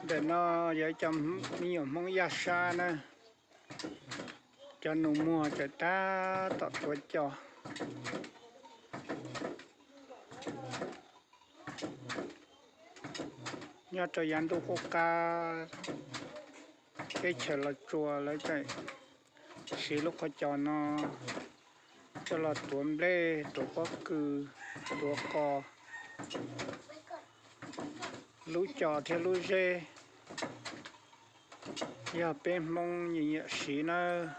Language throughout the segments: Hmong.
Ntawm no yog cov me nyuam Hmoob Yaj Sab na, cov nus muag tawm tab tom tuav cos. Nyob rau yav ntuj qub qab, teb chaws Los Tsuas lawv tseem siv lub qhov cos no coj los tuav nplej, tuav pob kws, tuav qos. Lub cos thiab lub zeb yog peb Hmoob nyiam nyiam siv nawb.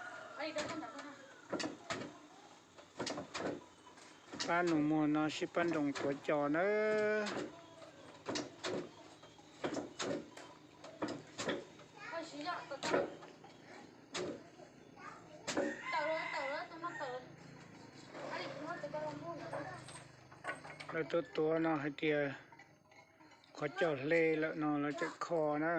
Pab nus muag no sib pab nroos tuav cos nawb. Lawv tuav tuav no hais tias qhov cos hle lawm no lawv tseem kho na.